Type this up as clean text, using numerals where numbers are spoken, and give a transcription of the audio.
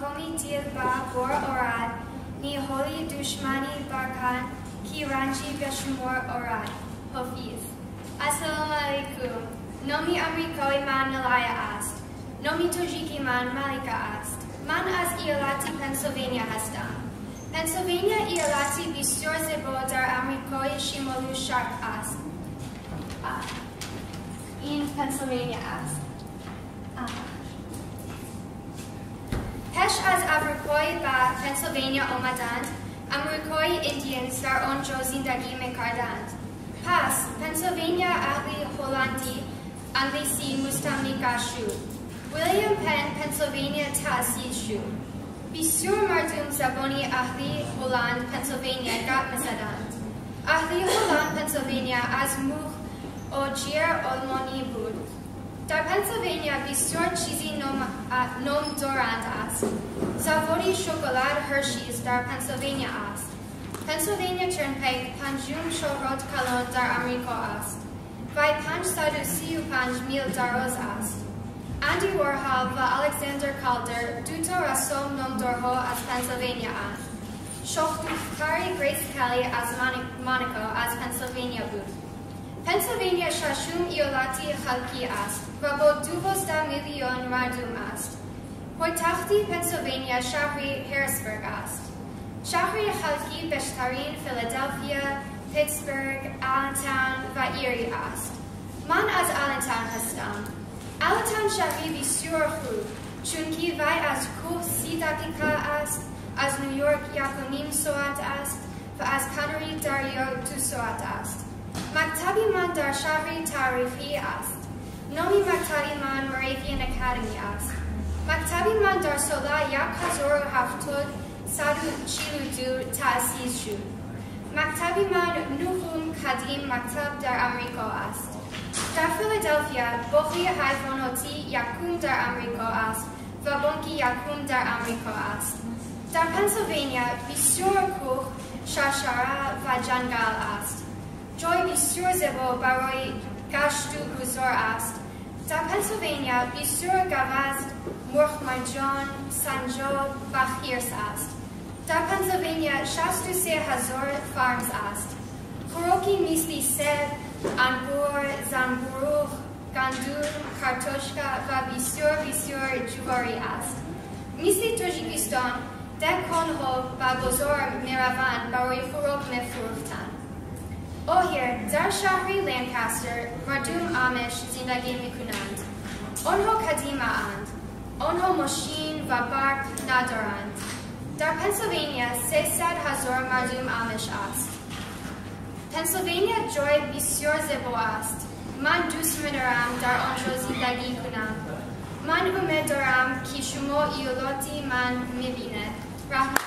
کومی دیل با بور اوراد نیهولی دشمنی برکان کی رنجی به شمار اوراد. حافظ. السلام علیکم. نامی امریکایی من نلایا است. نامی تاجیکی من ملیکا است. من از ایالت پنسیلوانیا هستم. پنسیلوانیا ایالتی بسیار زیبا در امریکای شمالی شرق است. این پنسیلوانیا است. پیش از امریکای به پنسیلوانیا آمدند، امریکای Indians در آنجا زندگی میکردند. پس پنسیلوانیا اهل هلندی انگلیسی مستملکه شد. ویلیام پن پنسیلوانیا تأسیس شد. بسیار مردم زبانی اهلی هلند پنسیلوانیا گپ میزدند. اهلی هلند پنسیلوانیا از مهاجر آلمانی بود. در پنسیلوانیا بسیار چیزی نام دارند است. زاوری شکلات هرشیز در پنسیلوانیا است. پنسیلوانیا Turnpike پنجم شهرت کلان در امریکا است و 535 میل دراز است. اندی وارهال و الکساندر کالدر دو تا رسام نامدارها از پنسیلوانیا اند. شاهدختر گریس کلی از موناکو از پنسیلوانیا بود. پنسیلوانیا ششم ایالتی خلقی است و با 12 میلیون مردم است. پایتخت پنسیلوانیا شهر هریسبرگ است. شهر خلقی بیشترین فیلادلفیا، پیتسبرگ، آلنتاون و ایری است. من از آلنتاون هستم. آلنتاون شهری بسیار خوب، چونکی وی از کوه 30 دقیقه است، از نیویورک 1.5 ساعت است و از کناری دریا 2 ساعت است. مکتبی من در شهر تاریخی است. نامی مکتبی من Moravian Academy است. مکتبی من در سال 1742 تأسیس شد. مکتبی من نهم قدیم مکتب در امریکا است. در فیلادلفیا باغ حیواناتی یکم در امریکا است و بانک یکم در امریکا است. در پنسیلوانیا بسیار کوه، شرشره و جنگل است. جای بسیار زیبا برای گشت و گذار است. در پنسیلوانیا بسیار گوزن، مرغ مرجان، سنجاب و خرس است. در پنسیلوانیا 63,000 farms است. خوراکی مثل سب، انگور، زنبورغ، گندم، کارتوشکا و بسیار بسیار جواری است. مثل تاجیکستان دکانها و بازار میروند برای خوراک میفروختند. آخر در شهر لانکاستر مردم آمیش زندگی میکنند. آنها قدیمه اند. آنها ماشین و برق ندارند. در پنسیلوانیا 300,000 مردم آمیش است. پنسیلوانیا جای بسیار زیبا است. من دوست می‌دارم در آنجا زندگی کنم. من امید دارم که شما ایالتی من می‌بینید. رحمت.